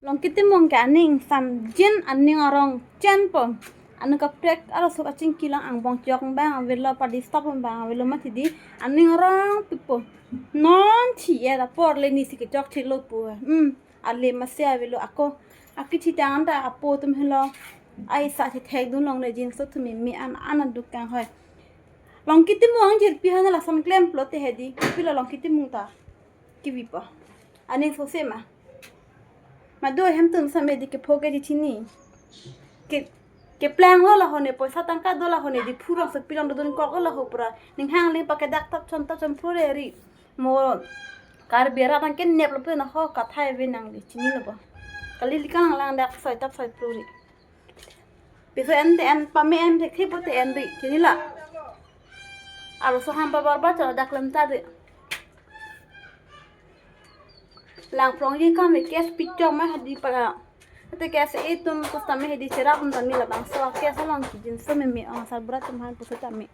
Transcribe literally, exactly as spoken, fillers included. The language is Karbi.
Longki Timung ke aning samjin, aning arong chenpo. Anu kaprek arloso achingki lang angbong chok bang avelo, padi stop bang avelo, mati di aning arong pipo. Non thi ya apor le nisi kechok thilo pu. Hmm, ale masi avelo ako. Aki thi tang anta apo atum helo. Ai sa thi thek dun longle, jinso thumi mi an an aduk kang hoi. Longki Timung angjirpi hana lason klem plote hedi. Pilo Longki Timung ta. Kivipo. Aning sose ma. Madu hem tum same di kepho ke di chini. Ke, keplang lo lahone, poisa tangka do lahone, di phurang se pilong dodun kok lo laho pura. Ning hang ling pakedak tap chon tap chon phure ri. Mo Karbi arat nang kenep lo pe na ho kathai ve nang di chini lo bo. Kali likang lang dak soi tap soi phure. Piso en te en pame en thek thek pote en ri. Chini la. Arloso ham pabar ba chalo dak lem ta ri. Lang prong ye kam me cash pichok ma hadi para. Ate cash e tum pusitame hadi cherap tum tame labangso cash along kijinso meme ong sarbura tum han pusi tame.